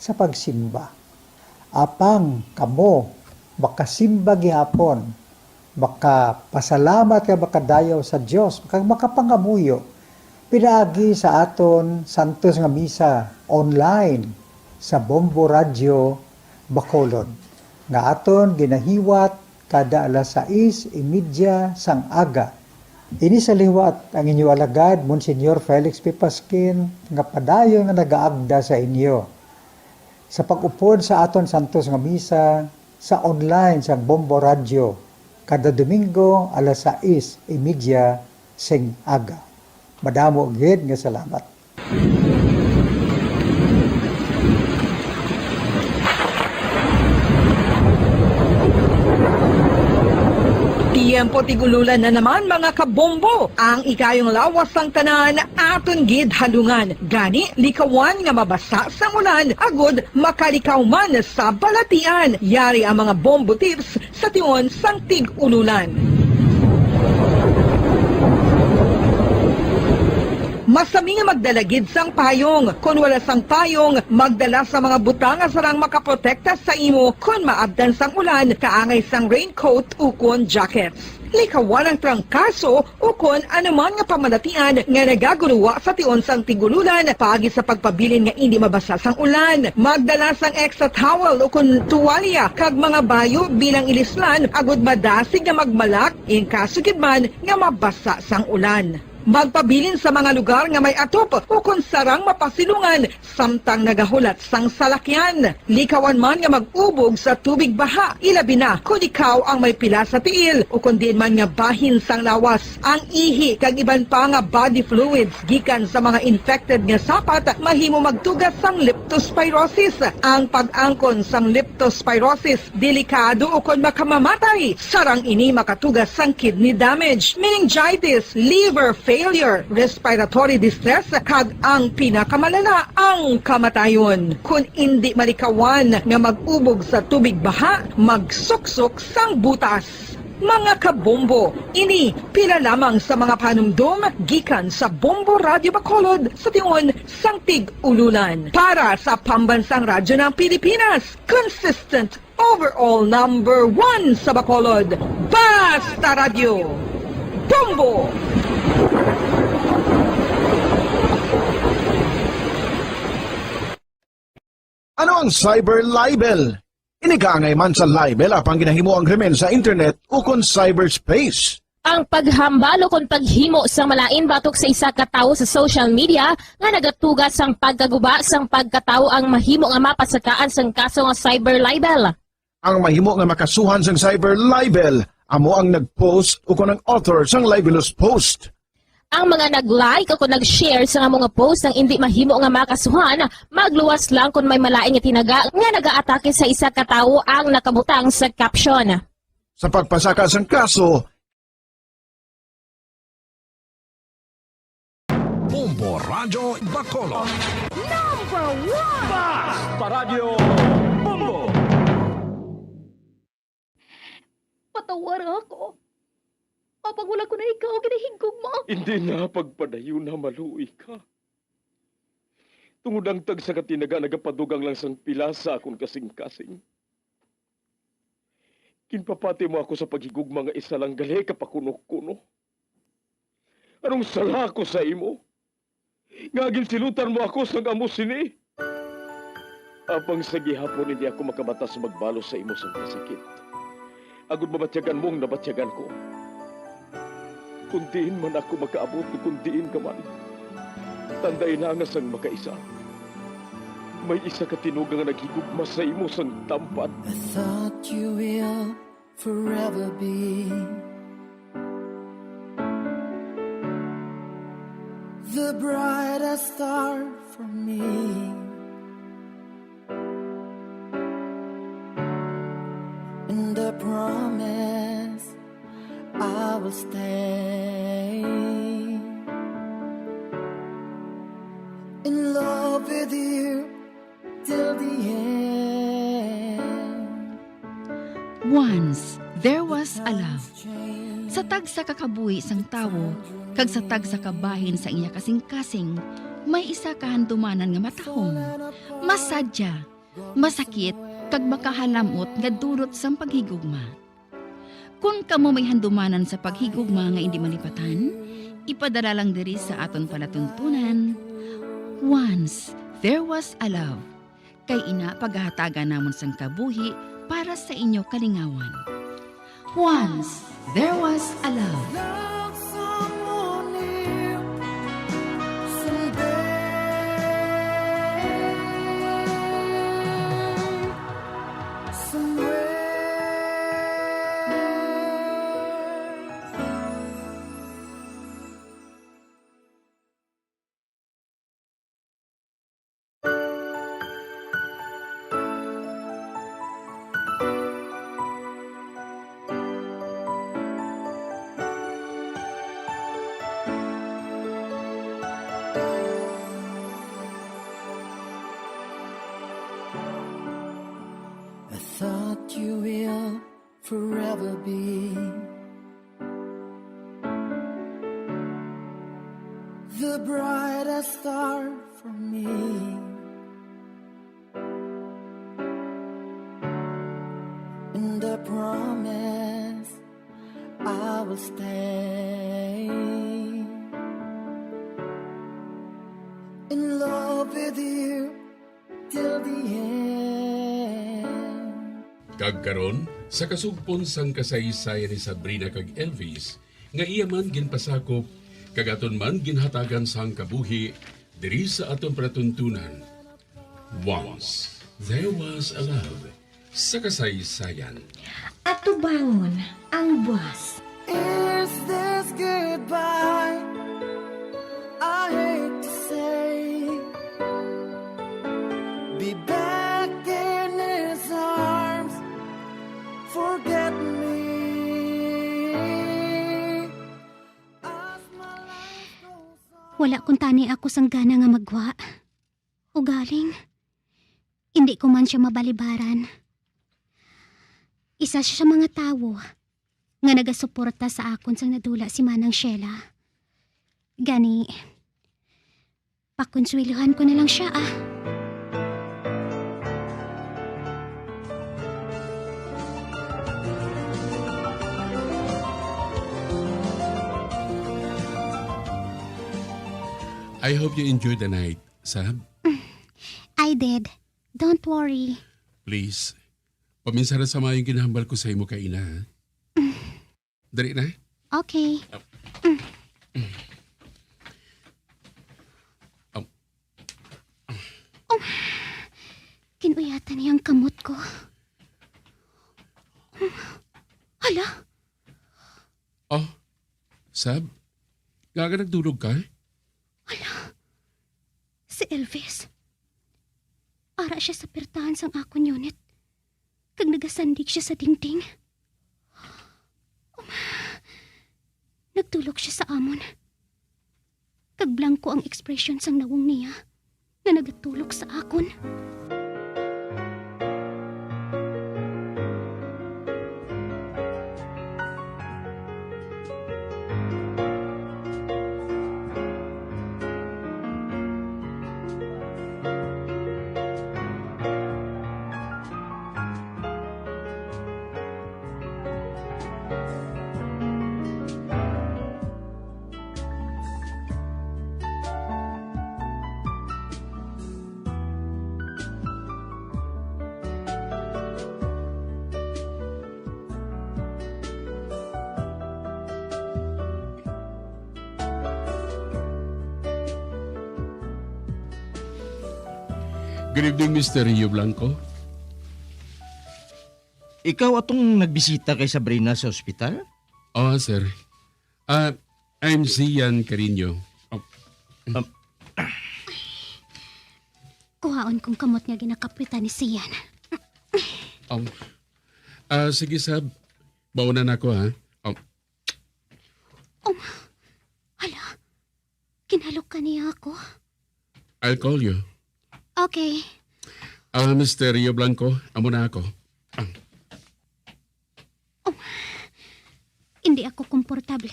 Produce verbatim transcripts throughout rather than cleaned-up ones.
sa pagsimba. Apang kamo makasimba gihapon, makapasalamat kag makadayaw sa Dios, kag makapangamuyo pinaagi sa aton santos nga misa online sa Bombo Radio Bacolod, nga aton ginahiwat kada alas sais y media sang aga. Ini sa liwat ang inyo alagad, Monsignor Felix P. Pasquin, nga padayon nga nagaagda sa inyo. Sa pag-upod sa aton santos nga misa sa online sang Bombo Radio kada Domingo alas sais y media sing aga. Madamo gid nga salamat. Tiyempo tig-ululan na naman, mga kabombo. Ang ikayong lawas sang tanan aton gid halungan. Gani, likawan nga mabasa sang ulan agud makalikaw man sa balatian. Yari ang mga bombo tips sa tion sang tig-ululan. Masami nga magdala gid sang payong. Kon wala sang payong, magdala sa mga butang nga sarang makaprotekta sa imo kon maabtan sang ulan, kaangay sang raincoat ukon jackets. Likawan ang trangkaso ukon anuman nga pamalatian nga nagaguruwa sa tion sang tig-ululan paagi sa pagpabilin nga indi mabasa sang ulan. Magdala sang extra towel ukon tuwalya kag mga bayo bilang ilislan agud madasig nga magmalak in kaso gid man nga mabasa sang ulan. Magpabilin sa mga lugar nga may atop ukon sarang mapasilungan samtang nagahulat sang salakyan. Likawan man nga mag-ubog sa tubig baha, ilabi na kon ikaw ang may pila sa tiil ukon diin man nga bahin sang lawas. Ang ihi kag iban pa nga body fluids gikan sa mga infected nga sapat mahimo magtuga sang leptospirosis. Ang pag-angkon sang leptospirosis delikado ukon makamamatay. Sarang ini makatuga sang kidney damage, meningitis, liver failure, respiratory distress, kag ang pinakamalala, ang kamatayon. Kon indi malikawan nga mag-ubog sa tubig baha, magsuksok sang butas. Mga kabombo, ini pila lamang sa mga panumdom gikan sa Bombo Radio Bacolod sa tion sang tig-ululan. Para sa Pambansang Radyo ng Pilipinas, consistent overall number one sa Bacolod. Basta Radyo, Bombo! Ano ang cyber libel? Ini kaangay man sa libel apang ginahimo ang krimen sa internet ukon cyberspace. Ang paghambal ukon paghimo sang malain batok sa isa ka tawo sa social media nga nagatuga sang pagkaguba sang pagkatawo ang mahimo nga mapasakaan sang kaso nga cyber libel. Ang mahimo nga makasuhan sang cyber libel amo ang nag-post ukon ang author sang libelous post. Ang mga nag-like o kon nag-share sa amo nga post ang indi mahimo nga makasuhan, magluwas lang kon may malain nga tinaga nga nagaatake sa isa ka tawo ang nakabutang sa caption. Sa pagpasaka sang kaso, Bombo Radyo Bacolod. Number one! Basta Radyo Bombo! Patawara ako. Apang wala ko na ikaw ginahigugma. Hindi na pagpadayon na maluoy ka. Tungod ang tagsa ka tinaga nagapadugang lang sang pila sa akon kasing-kasing. Ginpapati mo ako sa paghigugma nga isa lang gali ka pakuno-kuno. Anong sala ko sa imo? Nga ginsilutan mo ako sang amo sini? Apang sa gihapon hindi ako makabata sa magbalos sa imo sang kasakit. Agud mabatyagan mo ang nabatyagan ko. Kung diin man ako makaabot, kung diin ka man, tandai na nga sang makaisa, may isa ka tinuga nga naghigugma sa imo sang tampat. I thought you will forever be the brightest star for me. And I promise I will stay in love with you till the end. Once there was a love. Sa tagsa ka kabuhi sang tawo, kag sa tagsa ka bahin sa iya kasing-kasing, may isa ka handumanan nga matahom, masadya, masakit, kag makahalam-ot nga dulot sang paghigugma. Kon kamo may handumanan sa paghigugma nga indi malipatan, ipadala lang diri sa aton palatuntunan, Once There Was a Love. Kay ina, pagahatagan namon sang kabuhi para sa inyo kalingawan. Once There Was a Love. Love someone new someday, somewhere. I thought you will forever be the brightest star for me. And I promise I will stay in love with you till the end. Kag karon, sa kasugpon sang kasaysayan ni Sabrina kag Elvis, nga iya man ginpasakop, kag aton man ginhatagan sang kabuhi, diri sa aton palatuntunan, Once There Was a Love, sa kasaysayan. Atubangon ang buas. Is this goodbye? I hate to say, be back in his arms. Forget me. As my life goes on. Wala kuntani ako sang gana nga magwa. Ugaling, hindi ko man sia mabalibaran. Isa sia sa mga tawo nga nagasuporta sa akon sang nadula si Manang Sheila. Gani, pakonsuweluhan ko na lang sia, ah. I hope you enjoyed the night, Sab. I did. Don't worry. Please, paminsara sa maayong ginahambal ko sa imo kaina, ha? Dali na. Okay. Um. Oh, kinuyatan niya ang kamot ko. Hala? Oh, Sab, nga ka nagdulog ka? Hala, si Elvis. Ara siya sa pertahan sang akon unit, kag nagasandig siya sa dingding. Um, nagtulok siya sa amon, kag blangko ang ekspresyon sang nawong niya nga nagatulok sa akon. Good evening, Mister Rio Blanco. Ikaw atong nagbisita kay Sabrina sa ospital? Oo, sir. Ah, I'm Zian Carino. Oh. Um, Kuhaon kong kamot nga ginakapwitan ni Sian. Um, ah, sige, Sab. Mauna na ako, ha? Um, Um, hala, kinalok ka niya ako. I'll call you. Okay. Ah, Mister Rio Blanco, amo na ako. Ah. Um, hindi ako komportable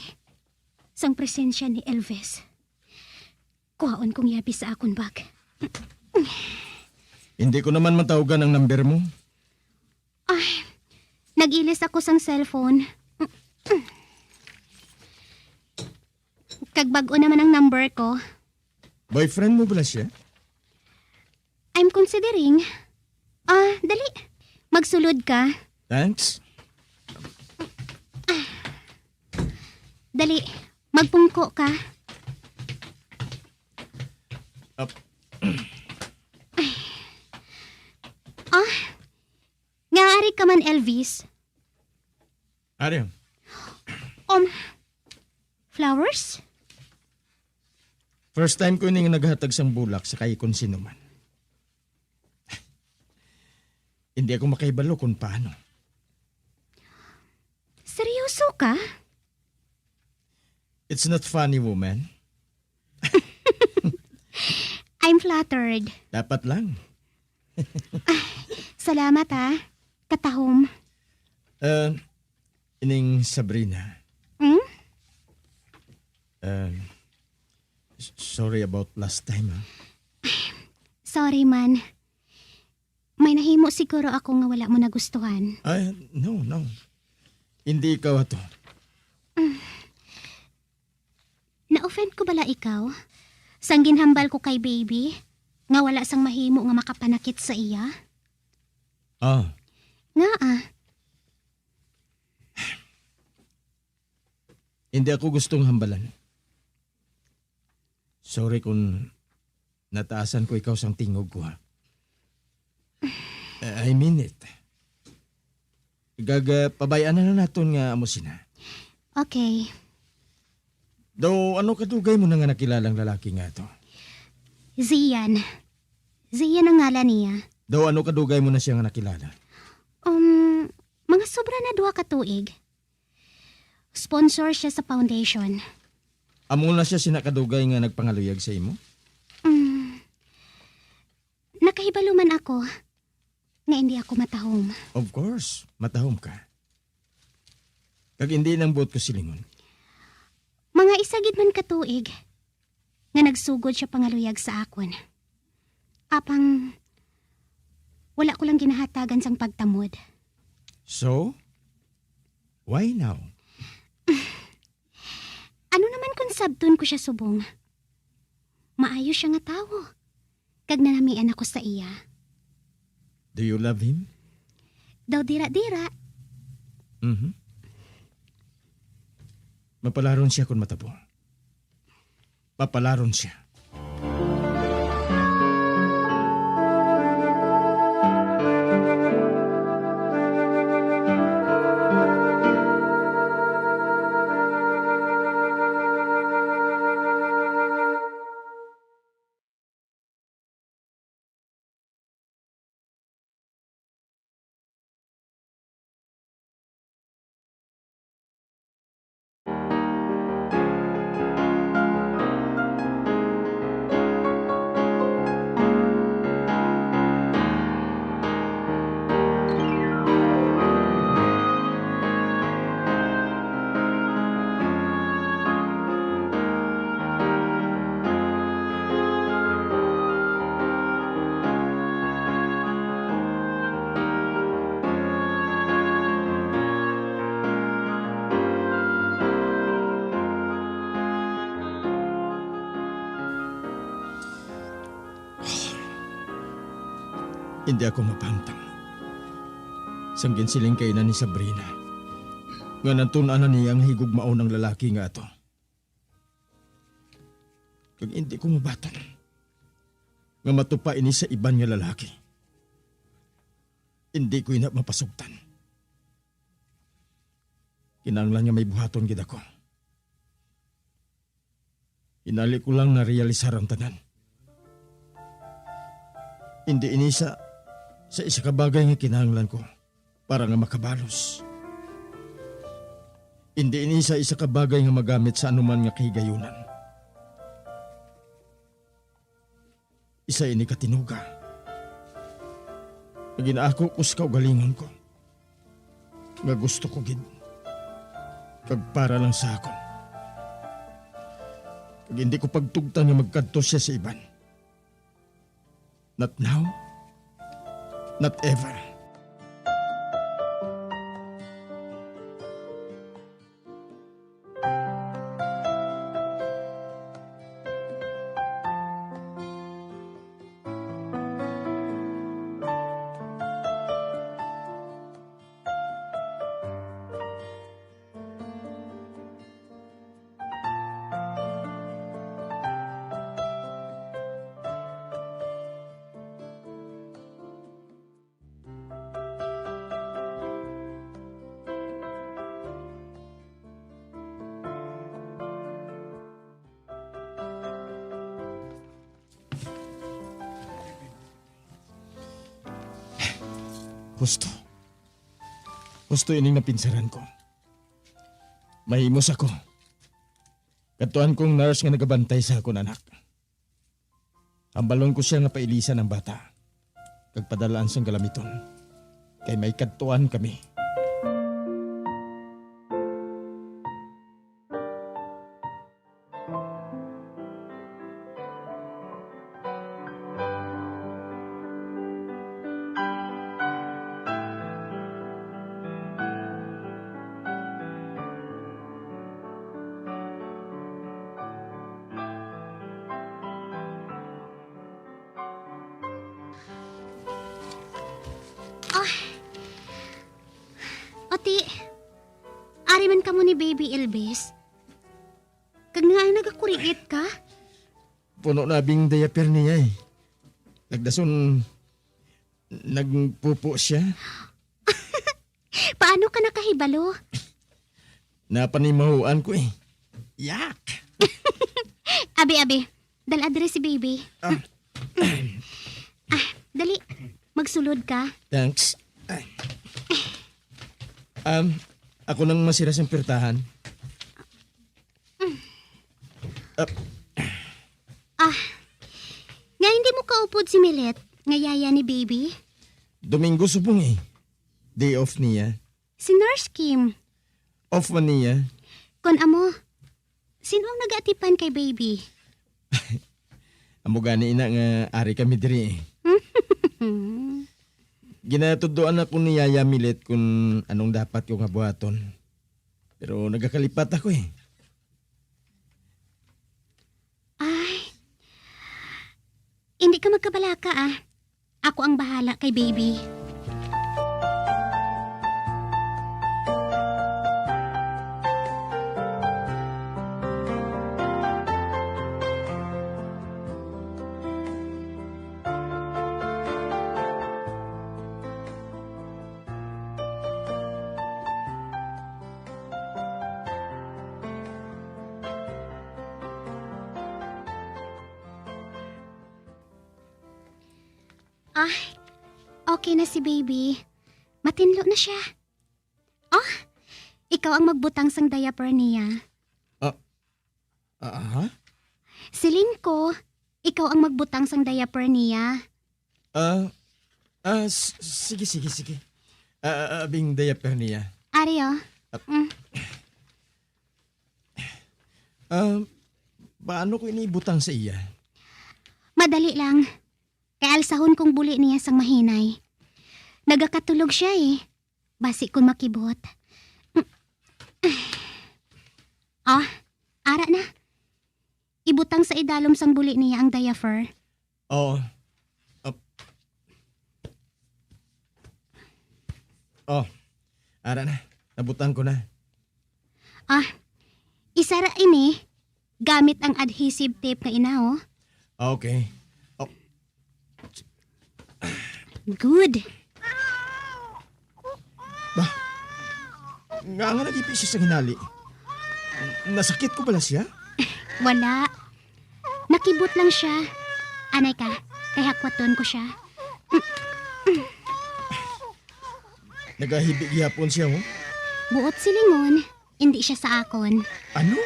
sang presensya ni Elvis. Kuhaon kong yabi sa akon bag. Hindi ko naman matawgan ang number mo. Ay, nag-ilis ako sang cellphone. Kag bag-o naman ang number ko. Boyfriend mo bala siya? I'm considering. Ah, dali. Magsulod ka. Thanks. Dali, magpungko ka. Up. Ah, nga ari ka man, Elvis? Ari. Um, flowers? First time ko ini nga naghatag sang bulak sa kay kon sino man. Hindi ako makahibalo kung paano. Seryoso ka? It's not funny, woman. I'm flattered. Dapat lang. Salamat, ha. Katahom. Uh, ining Sabrina. Hmm? Uh, s- sorry about last time, ha? Sorry man. May nahimo siguro ako nga wala mo nagustuhan. Ay, no, no. Hindi ikaw ato. Na-offend ko bala ikaw? Sang ginhambal ko kay baby, nga wala sang mahimo nga makapanakit sa iya? Ah. Nga ah. Hindi ako gustong hambalan. Sorry kung nataasan ko ikaw sang tingog ko, ha? I mean it. Gagapabay-an na lang naton nga amo sina. Okay. Daw, ano kadugay mo na nga nakilalang lalaki nga to? Zian. Zian ang ngalan niya. Daw, ano kadugay mo na siya nga nakilala? Um, mga sobra na duha ka tuig. Sponsor siya sa foundation. Amo na siya sina kadugay nga nagpangaluyag sa imo? Mm. Nakahibalo man ako nga hindi ako matahom. Of course, matahom ka. Kag hindi nang buot ko silingon. Mga isa gid man ka tuig nga nagsugod siya pangaluyag sa akon. Apang wala ko lang ginahatagan sang pagtamod. So, why now? Ano naman kung sabton ko siya subong? Maayo siya nga tawo, kag nanamian ako sa iya. Do you love him? Daw dira-dira. Mhm. Mapalaron siya kon matabo. Mapalaron siya. Hindi ako mapantang sang ginsiling kay na ni Sabrina nga natun-an na niya nga higugmaon ang lalaki nga ato. Kag hindi ko mabaton nga matupa ini sa iban nga lalaki. Hindi ko ina mapasugtan. Kinahanglan nga may buhaton gid ako. Hinali ko lang narealisar ang tanan. Hindi ini sa, sa isa ka bagay nga kinahanglan ko para nga makabalos. Hindi ini sa isa ka bagay nga magamit sa anuman nga kahigayunan. Isa ini ka tinuga nga ginaako ko sa kaugalingon ko, nga gusto ko gid, kag para lang sa akon. Kag hindi ko pagtugtan nga magkadto siya sa iban. Not now, not ever. Husto. Husto ining napinsaran ko. Mahimos ako. Kadtuan kong nurse nga nagabantay sa akon anak. Hambalon ko siya nga pailisan ang bata kag padalaan sang galamiton, kay may kadtuan kami. Ah. Ati, ari man kamo ni Baby Elvis. Kag nga nagakuriit ka? Puno na bing diaper niya eh. Nagdason, nagpupo siya. Paano ka nakahibalo? Napanimahuan ko eh. Yak! Abi, abi. Dala diri si baby. Ah. Ah, dali. Magsulod ka. Thanks. Ay. Um, ako nang masira sa pirtahan. Ah, Ah, nga hindi mo kaupod si Milet, nga yaya ni baby? Domingo subong eh. Day off niya. Si Nurse Kim. Off man niya. Kon amo, sino ang nagaatipan kay baby? Amo gani ina nga ari kami diri eh. Ginatudloan ako ni Yaya Milet kung anong dapat ko nga buhaton. Pero nagakalipat ako eh. Ay, hindi ka magkabalaka, ah. Ako ang bahala kay baby. Ah, okay na si baby. Matinlo na siya. Oh, ikaw ang magbutang sang diaper niya. Ah, ah, ha? Siling ko, ikaw ang magbutang sang diaper niya. Ah, ah, s-, sige, sige, sige. Ah, ah, ah, bing diaper niya. Ari, oh. Ah. Mm. Ah, paano ko ini ibutang sa iya? Madali lang. Kay alsahon kong buli niya sang mahinay. Nagakatulog siya, eh. Basi kon makibot. Ah, ara na. Ibutang sa idalom sang buli niya ang diaper. Oo. Ap-, oh, ara na. Nabutang ko na. Ah, isara ini gamit ang adhesive tape nga ina, oh. Okay. Oh. Good. Ba? Nga nga nag-ipi siya sa hinali? Nasakit ko bala siya? Wala. Nakibot lang siya. Anay ka, kay hakwaton ko siya. Nagahibi gihapon siya, oh. Buot silingon, hindi siya sa akon. Ano?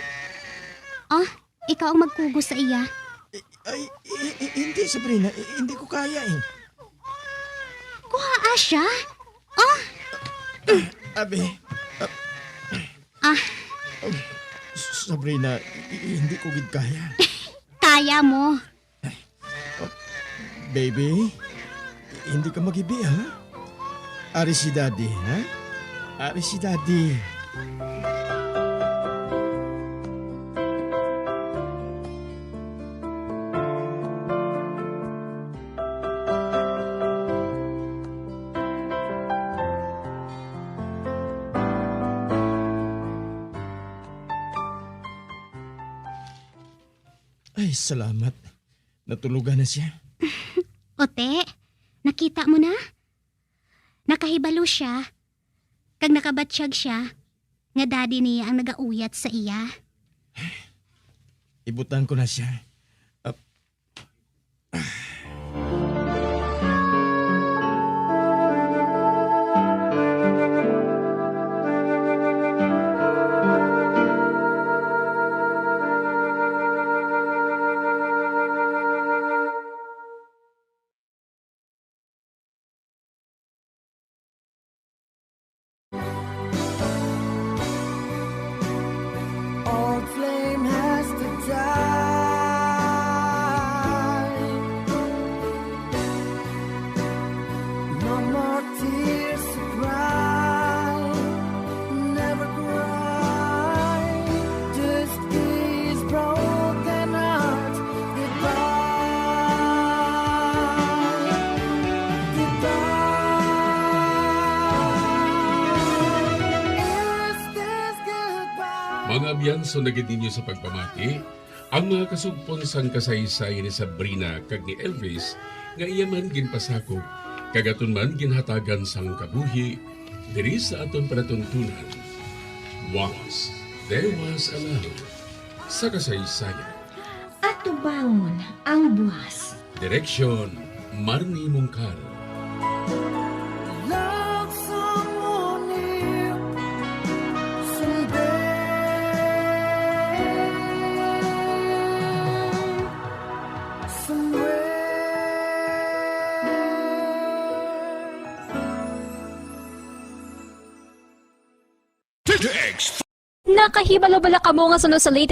Oh, ikaw ang magkugos sa iya. I-, ay, i-, i-, hindi, Sabrina. I-, hindi ko kaya, eh. Kuhaa siya. Oh! Abi. Ah, ah, s-, Sabrina, i-, i-, hindi ko gid kaya. Kaya mo. Baby, hindi ka maghibi, ha? Ari si Daddy, ha? Ari si Daddy. Ay, salamat. Natulugan na siya. Ote, nakita mo na? Nakahibalo siya, kag nakabatyag siya nga daddy niya ang nagauyat sa iya. Ibutang ko na siya. Ah, All flame has to die. No more tears to cry. Never cry. Just kiss broken heart goodbye. Goodbye. Is this goodbye? Mga abyan, sunod na gid ninyo sa pagpamati ang mga kasugpon sang kasaysayan ni Sabrina kag ni Elvis nga iya man ginpasakop kag aton man ginhatagan sang kabuhi diri sa aton palatuntunan. Once there was a love sa kasaysayan. Atubangon ang buwas. Direksyon, Marnie Mungkal. Love someone new someday, somewhere. T T X. Nakahibalo bala kamo nga suno sa late